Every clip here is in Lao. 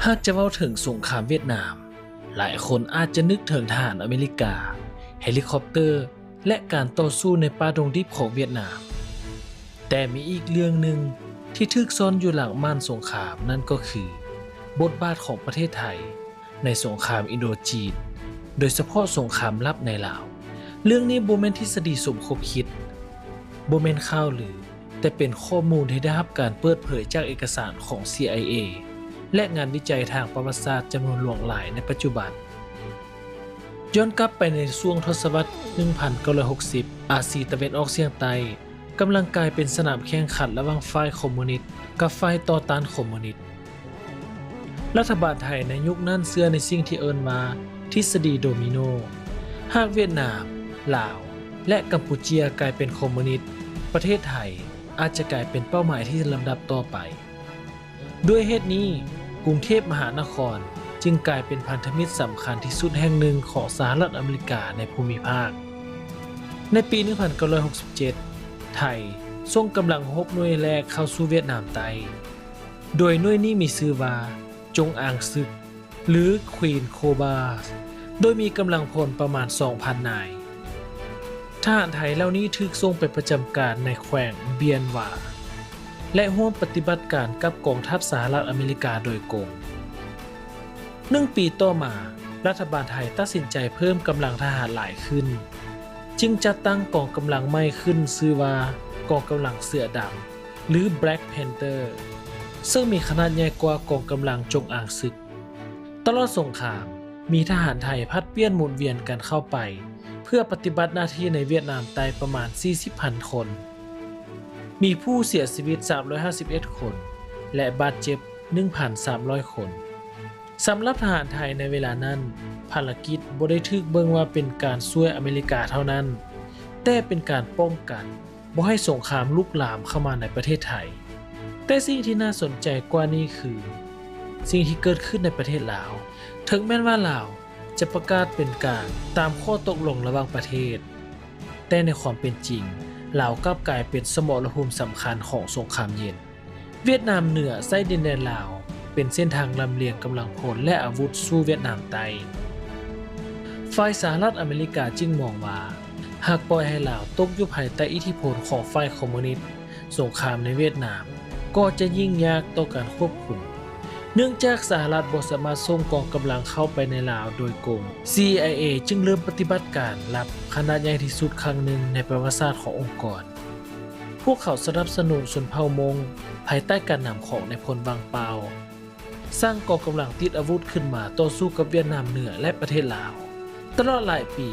ຫາກຈະເວົ້າເຖິງສົງຄາມຫວຽດນາມ, ຫຼາຍຄົນອາດຈະນຶກເຖິງທະຫານອາເມລິກາ, ເຮລິຄອບເຕີ ແລະ ການຕໍ່ສູ້ໃນປ່າດົງດິບຂອງຫວຽດນາມ. ແຕ່ມີອີກເລື່ອງໜຶ່ງທີ່ຖືກຊ່ອນຢູ່ຫຼັງມ່ານສົງຄາມ, ນັ້ນກໍຄືບົດບາດຂອງປະເທດໄທໃນສົງຄາມອິນໂດຈີນ, ໂດຍສະເພາະສົງຄາມລັບໃນລາວ. ເລື່ອງນີ້ບໍ່ແມ່ນທິດສະດີສົມຄົບຄິດ, ບໍ່ແມ່ນຂ່າວລື, ແຕ່ເປັນຂໍ້ມູນທີ່ໄດ້ຮັບການເປີດເຜີຍຈາກເອກະສານຂອງ ຊີໄອເອ ແລະ ງານວິໄຈທາງປະຫວັດສາດຈຳນວນຫຼວງຫຼາຍໃນປັດຈຸບັນ. ຍ້ອນກັບໄປໃນຊ່ວງທົດສະວັດໜຶ່ງພັນເກົ້າຮ້ອຍຫົກສິບ, ອາຊີຕາເວັນອອກສຽງໃຕ້ກຳລັງກາຍເປັນສະໜາມແຂ່ງຂັນລະຫວ່າງຝ່າຍຄອມມູນິດກັບຝ່າຍຕໍ່ຕ້ານຄອມມູນິດ. ລັດຖະບານໄທໃນຍຸກນັ້ນເຊື່ອໃນສິ່ງທີ່ເອີ້ນວ່າທິດສະດີໂດມິໂນ. ຫາກຫວຽດນາມ, ລາວ ແລະ ກຳປູເຈຍກາຍເປັນຄອມມູນິດ, ປະເທດໄທອາດຈະກາຍເປັນເປົ້າໝາຍທີ່ລຳດັບຕໍ່ໄປ. ດ້ວຍເຫດນີ້, ກຸງເທບມະຫານະຄອນຈຶ່ງກາຍເປັນພັນທະມິດສຳຄັນທີ່ສຸດແຫ່ງໜຶ່ງຂອງສະຫະລັດອາເມລິກາໃນພູມິພາກ. ໃນປີໜຶ່ງພັນເກົ້າຮ້ອຍຫົກສິບເຈັດ, ໄທສົ່ງກຳລັງຮົບໜ່ວຍແລກເຂົ້າສູ່ຫວຽດນາມໃຕ້, ໂດຍໜ່ວຍນີ້ມີຊື່ວ່າ ຈົງອາງຊຶກ ຫຼື Queen Cobra, ໂດຍມີກຳລັງພົນປະມານສອງພັນນາຍ. ທະຫານໄທເຫຼົ່ານີ້ຖືກສົ່ງໄປປະຈຳການໃນແຂວງບຽນວາ ແລະ ຮ່ວມປະຕິບັດການກັບກອງທັບສະຫະລັດອາເມລິກາໂດຍກົງ. ໜຶ່ງປີຕໍ່ມາ, ລັດຖະບານໄທຕັດສິນໃຈເພີ່ມກຳລັງທະຫານຫຼາຍຂຶ້ນ, ຈຶ່ງຈັດຕັ້ງກອງກຳລັງໃໝ່ຂຶ້ນຊື່ວ່າ ກອງກຳລັງເສືອດຳ ຫຼື Black Panther, ເຊິ່ງມີຂະໜາດໃຫຍ່ກວ່າກອງກຳລັງຈົງອາງຊຶກ. ຕະຫຼອດສົງຄາມ, ມີທະຫານໄທຜັດປ່ຽນໝູນວຽນກັນເຂົ້າໄປ ເພື່ອປະຕິບັດໜ້າທີ່ໃນຫວຽດນາມໃຕ້ປະມານສີ່ສິບພັນຄົນ, ມີຜູ້ເສຍຊີວິດສາມຮ້ອຍຫ້າສິບເອັດຄົນ ແລະ ບາດເຈັບໜຶ່ງພັນສາມຮ້ອຍຄົນ. ສຳລັບທະຫານໄທໃນເວລານັ້ນ, ພາລະກິດບໍ່ໄດ້ຖືກເບິ່ງວ່າເປັນການຊ່ວຍອາເມລິກາເທົ່ານັ້ນ, ແຕ່ເປັນການປ້ອງກັນ ບໍ່ໃຫ້ສົງຄາມລຸກລາມເຂົ້າມາໃນປະເທດໄທ. ແຕ່ສິ່ງທີ່ໜ້າສົນໃຈກວ່ານີ້ຄື ສິ່ງທີ່ເກີດຂຶ້ນໃນປະເທດລາວ. ເຖິງແມ່ນວ່າລາວຈະປະກາດເປັນກາງຕາມຂໍ້ຕົກລົງລະຫວ່າງປະເທດ, ແຕ່ໃນຄວາມເປັນຈິງ, ລາວກັບກາຍເປັນສະໝໍລະພູມສຳຄັນຂອງສົງຄາມເຢັນ. ຫວຽດນາມເໜືອໃຊ້ດິນແດນລາວເປັນເສັ້ນທາງລຳລຽງກຳລັງພົນ ແລະ ອາວຸດສູ່ຫວຽດນາມໃຕ້. ຝ່າຍສະຫະລັດອາເມລິກາຈຶ່ງມອງວ່າ ຫາກປ່ອຍໃຫ້ລາວຕົກຢູ່ພາຍໃຕ້ອິດທິພົນຂອງຝ່າຍຄອມມູນິດ, ສົງຄາມໃນຫວຽດນາມກໍຈະຍິ່ງຍາກຕໍ່ການຄວບຄຸມ. ເນື່ອງຈາກສະຫະລັດບໍ່ສາມາດສົ່ງກອງກຳລັງເຂົ້າໄປໃນລາວໂດຍກົງ, ຊີໄອເອ ຈຶ່ງເລີ່ມປະຕິບັດການລັບຂະໜາດໃຫຍ່ທີ່ສຸດຄັ້ງໜຶ່ງໃນປະຫວັດສາດຂອງອົງກອນ. ພວກເຂົາສະໜັບສະໜູນຊົນເຜົ່າມົ້ງພາຍໃຕ້ການນຳຂອງນາຍພົນວັງປາວ, ສ້າງກອງກຳລັງຕິດອາວຸດຂຶ້ນມາຕໍ່ສູ້ກັບຫວຽດນາມເໜືອ ແລະ ປະເທດລາວ. ຕະຫຼອດຫຼາຍປີ,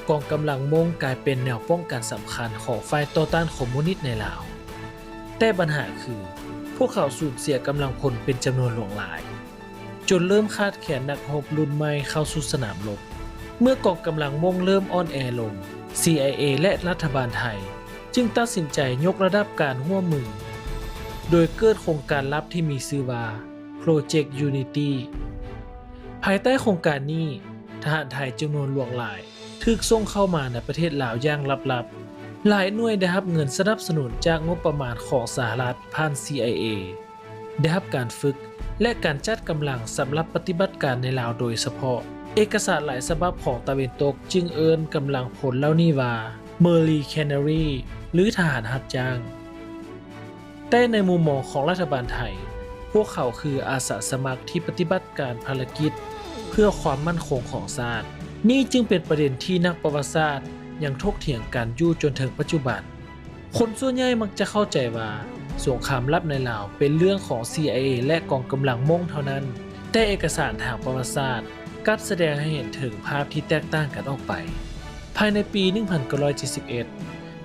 ກອງກຳລັງມົ້ງກາຍເປັນແນວປ້ອງກັນສຳຄັນຂອງຝ່າຍຕໍ່ຕ້ານຄອມມູນິດໃນລາວ. ແຕ່ບັນຫາຄື, ພວກເຂົາສູນເສຍກຳລັງພົນເປັນຈຳນວນຫຼວງຫຼາຍ, ຈົນເລີ່ມຂາດແຄນນັກຮົບລຸ້ນໃໝ່ເຂົ້າສູ່ສະໜາມລົບ. ເມື່ອກອງກຳລັງມົ້ງເລີ່ມອ່ອນແອລົງ, ຊີໄອເອ ແລະ ລັດຖະບານໄທຈຶ່ງຕັດສິນໃຈຍົກລະດັບການຮ່ວມມື, ໂດຍເກີດໂຄງການລັບທີ່ມີຊື່ວ່າ Project Unity. ພາຍໃຕ້ໂຄງການນີ້, ທະຫານໄທຈຳນວນຫຼວງຫຼາຍຖືກສົ່ງເຂົ້າມາໃນປະເທດລາວຢ່າງລັບໆ. ຫຼາຍໜ່ວຍໄດ້ຮັບເງິນສະໜັບສະໜູນຈາກງົບປະມານຂອງສະຫະລັດຜ່ານ ຊີໄອເອ, ໄດ້ຮັບການຝຶກ ແລະ ການຈັດກຳລັງສຳລັບປະຕິບັດການໃນລາວໂດຍສະເພາະ. ເອກະສານຫຼາຍສະບັບຂອງຕາເວັນຕົກຈຶ່ງເອີ້ນກຳລັງພົນເຫຼົ່ານີ້ວ່າ Mercenary ຫຼື ທະຫານຮັບຈ້າງ. ແຕ່ໃນມຸມມອງຂອງລັດຖະບານໄທ, ພວກເຂົາຄືອາສາສະໝັກທີ່ປະຕິບັດການພາລະກິດເພື່ອຄວາມໝັ້ນຄົງຂອງຊາດ. ນີ້ຈຶ່ງເປັນປະເດັນທີ່ນັກປະຫວັດສາດຍັງຖົກຖຽງກັນຢູ່ຈົນເຖິງປັດຈຸບັນ. ຄົນສ່ວນໃຫຍ່ມັກຈະເຂົ້າໃຈວ່າສົງຄາມລັບໃນລາວເປັນເລື່ອງຂອງ ຊີໄອເອ ແລະ ກອງກຳລັງມົ້ງເທົ່ານັ້ນ, ແຕ່ເອກະສານທາງປະຫວັດສາດ ກັບສະແດງໃຫ້ເຫັນເຖິງພາບທີ່ແຕກຕ່າງກັນອອກໄປ. ພາຍໃນປີໜຶ່ງພັນເກົ້າຮ້ອຍເຈັດສິບເອັດ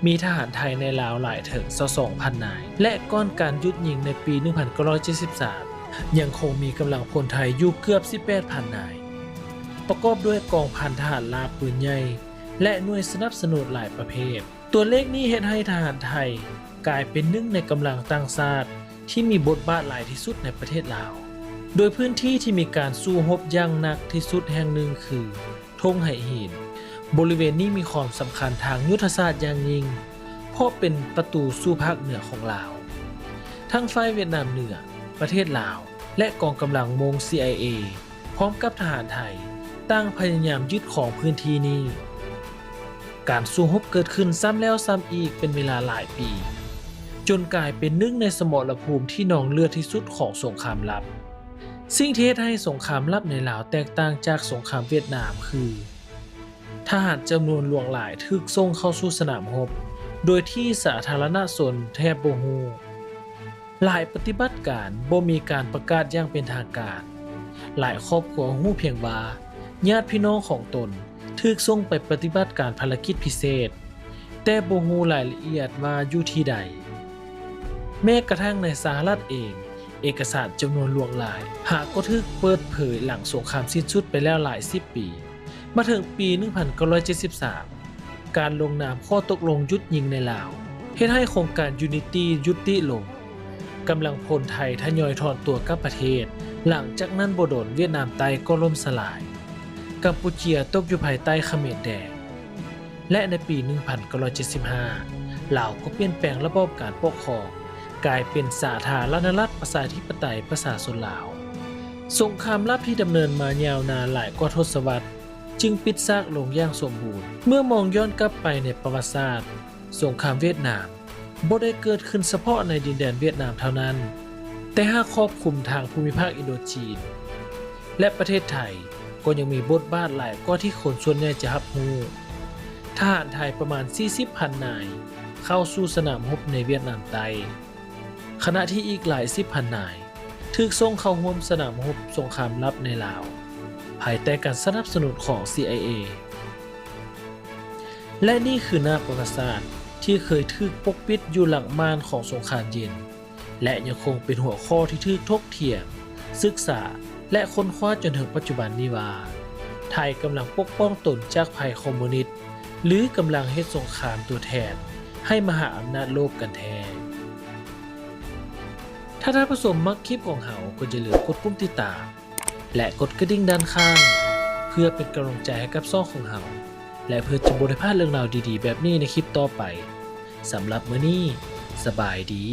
ມີທະຫານໄທໃນລາວຫຼາຍເຖິງຊາວສອງພັນນາຍ ແລະ ກ່ອນການຢຸດຍິງໃນປີໜຶ່ງພັນເກົ້າຮ້ອຍເຈັດສິບສາມ ຍັງຄົງມີກຳລັງພົນໄທຢູ່ເກືອບສິບແປດພັນນາຍ, ປະກອບດ້ວຍກອງພັນທະຫານລາບປືນໃຫຍ່ ແລະ ໜ່ວຍສະໜັບສະໜູນຫຼາຍປະເພດ. ຕົວເລກນີ້ເຮັດໃຫ້ທະຫານໄທກາຍເປັນໜຶ່ງໃນກຳລັງຕ່າງຊາດທີ່ມີບົດບາດຫຼາຍທີ່ສຸດໃນປະເທດລາວ, ໂດຍພື້ນທີ່ທີ່ມີການສູ້ຮົບຢ່າງໜັກທີ່ສຸດແຫ່ງໜຶ່ງຄືທົ່ງໄຫຫີນ. ບໍລິເວນນີ້ມີຄວາມສຳຄັນທາງຍຸດທະສາດຢ່າງຍິ່ງ, ເພາະເປັນປະຕູສູ່ພາກເໜືອຂອງລາວ. ທັງຝ່າຍຫວຽດນາມເໜືອ, ປະເທດລາວ, ແລະ ກອງກຳລັງມົງ ຊີໄອເອ ພ້ອມກັບທະຫານໄທ ຕ່າງພະຍາຍາມຍຶດຄອງພື້ນທີ່ນີ້. ການສູ້ຮົບເກີດຂຶ້ນຊ້ຳແລ້ວຊ້ຳອີກເປັນເວລາຫຼາຍປີ, ຈົນກາຍເປັນໜຶ່ງໃນສະໝໍລະພູມທີ່ນອງເລືອດທີ່ສຸດຂອງສົງຄາມລັບ. ສິ່ງທີ່ເຮັດໃຫ້ສົງຄາມລັບໃນລາວແຕກຕ່າງຈາກສົງຄາມຫວຽດນາມຄື ທະຫານຈຳນວນຫຼວງຫຼາຍຖືກສົ່ງເຂົ້າສູ່ສະໜາມຮົບ ໂດຍທີ່ສາທາລະນະຊົນແທບບໍ່ຮູ້. ຫຼາຍປະຕິບັດການບໍ່ມີການປະກາດຢ່າງເປັນທາງການ. ຫຼາຍຄອບຄົວຮູ້ພຽງວ່າຍາດພີ່ນ້ອງຂອງຕົນຖືກສົ່ງໄປປະຕິບັດການພາລະກິດພິເສດ, ແຕ່ບໍ່ຮູ້ລາຍລະອຽດວ່າຢູ່ທີ່ໃດ. ແມ້ກະທັ່ງໃນສະຫະລັດເອງ, ເອກະສານຈຳນວນຫຼວງຫຼາຍຫາກໍຖືກເປີດເຜີຍຫຼັງສົງຄາມສິ້ນສຸດໄປແລ້ວຫຼາຍສິບປີ. ມາເຖິງປີໜຶ່ງພັນເກົ້າຮ້ອຍເຈັດສິບສາມ ການລົງນາມຂໍ້ຕົກລົງຢຸດຍິງໃນລາວ ເຮັດໃຫ້ໂຄງການຢູນິຕີຢຸດຕິລົງ. ກຳລັງພົນໄທທະຍອຍຖອນຕົວກັບປະເທດ, ຫຼັງຈາກນັ້ນບໍ່ດົນຫວຽດນາມໃຕ້ກໍລົ້ມສະຫຼາຍ, ກຳປູເຈຍຕົກຢູ່ພາຍໃຕ້ຂະເໝນແດງ ແລະ ໃນປີໜຶ່ງພັນເກົ້າຮ້ອຍເຈັດສິບຫ້າ ລາວກໍປ່ຽນແປງລະບອບການປົກຄອງ ກາຍເປັນສາທາລະນະລັດປະຊາທິປະໄຕປະຊາຊົນລາວ. ສົງຄາມລັບທີ່ດຳເນີນມາຍາວນານຫຼາຍກວ່າທົດສະວັດ ຈຶ່ງປິດສາກລົງຢ່າງສົມບູນ. ເມື່ອມອງຍ້ອນກັບໄປໃນປະຫວັດສາດ, ສົງຄາມຫວຽດນາມບໍ່ໄດ້ເກີດຂຶ້ນສະເພາະໃນດິນແດນຫວຽດນາມເທົ່ານັ້ນ, ແຕ່ຫາກຄອບຄຸມທາງພູມິພາກອິນໂດຈີນ ແລະ ປະເທດໄທ ກໍຍັງມີບົດບາດຫຼາຍກວ່າທີ່ຄົນສ່ວນໃຫຍ່ຈະຮັບຮູ້. ທະຫານໄທປະມານສີ່ສິບພັນນາຍເຂົ້າສູ່ສະໜາມຮົບໃນຫວຽດນາມໃຕ້, ຂະນະທີ່ອີກຫຼາຍສິບພັນນາຍ ຖືກສົ່ງເຂົ້າຮ່ວມສະໜາມຮົບສົງຄາມລັບໃນລາວ ພາຍໃຕ້ການສະໜັບສະໜູນຂອງ ຊີໄອເອ ແລະ ນີ້ຄືໜ້າປະຫວັດສາດທີ່ເຄີຍຖືກປົກປິດຢູ່ຫຼັງມ່ານຂອງສົງຄາມເຢັນ ແລະ ຍັງຄົງເປັນຫົວຂໍ້ທີ່ຖືກຖົກຖຽງ, ສຶກສາ ແລະ ຄົ້ນຄວ້າຈົນເຖິງປັດຈຸບັນນີ້ວ່າ ໄທກຳລັງປົກປ້ອງຕົນຈາກໄພຄອມມູນິດ ຫຼື ກຳລັງເຮັດສົງຄາມຕົວແທນໃຫ້ມະຫາອຳນາດໂລກກັນແທ້. ຖ້າທ່ານຜູ້ຊົມມັກຄລິບຂອງເຮົາ ກໍຢ່າລືມກົດປຸ່ມຕິດຕາມ ແລະ ກົດກະດິ່ງດ້ານຂ້າງ ເພື່ອເປັນກຳລັງໃຈໃຫ້ກັບຊ່ອງຂອງເຮົາ ແລະ ເພື່ອຈະບໍ່ໄດ້ພາດເລື່ອງລາວດີໆແບບນີ້ໃນຄລິບຕໍ່ໄປ. ສຳລັບມື້ນີ້, ສະບາຍດີ.